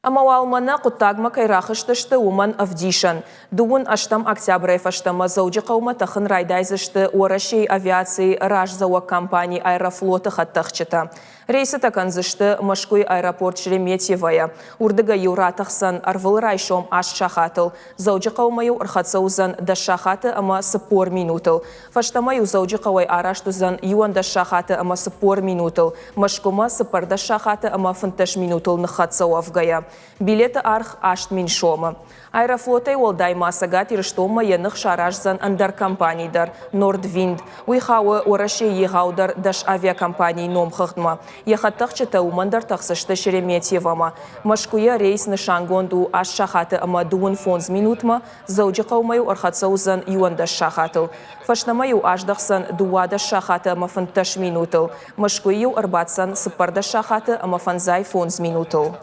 Ӕмӕ уал мӕнӕ хъуыддагмӕ кӕй рахызтысты, уымӕн ӕвдисӕн. Дыууын ӕстӕм октябрӕй фӕстӕмӕ Дзӕуджыхъӕумӕ тӕхын райдайдзысты Уӕрӕсейы авиацийы раздзӕуӕг компани Аэрофлот-ы хӕдтӕхджытӕ. Рейсытӕ кӕндзысты Мӕскуыйы аэропорт Шереметьевойӕ. Уырдыгӕй-иу ратӕхдзӕн ӕрвылрайсом аст сахатыл, Дзӕуджыхъӕумӕ-иу ӕрхӕццӕ уыдзӕн дӕс сахаты ӕмӕ 40 минутыл. Фӕстӕмӕ-иу Дзӕуджыхъӕуӕй араст уыдзӕн 11 сахаты ӕмӕ 40 минутыл, Мӕскуымӕ 14 сахаты ӕмӕ 15 минутыл ныххӕццӕ уӕвгӕйӕ. Билеты аргъ 8000 сомы. Аэрофлотӕй уӕлдай ма Цӕгат Ирыстонмӕ йӕ ных сараздзӕн ӕндӕр компани дӕр, Нордвинд. Уый хауы Уӕрӕсейы егъаудӕр дӕс авиакомпанийы номхыгъдмӕ. Йӕ хӕдтӕхджытӕ уымӕн дӕр тӕхдзысты Шереметьевомӕ. Мӕскуыйӕ рейс нысангонд у аст сахаты ӕмӕ дыууын фондз минутмӕ, Дзӕуджыхъӕумӕ-иу ӕрхӕццӕ уыдзӕн 11 сахатыл. Фӕстӕмӕ-иу аздӕхдзӕн 12 сахаты ӕмӕ 15 минутыл. Мӕскуыйы-иу ӕрбаддзӕн 14 сахаты ӕмӕ 55 минутыл.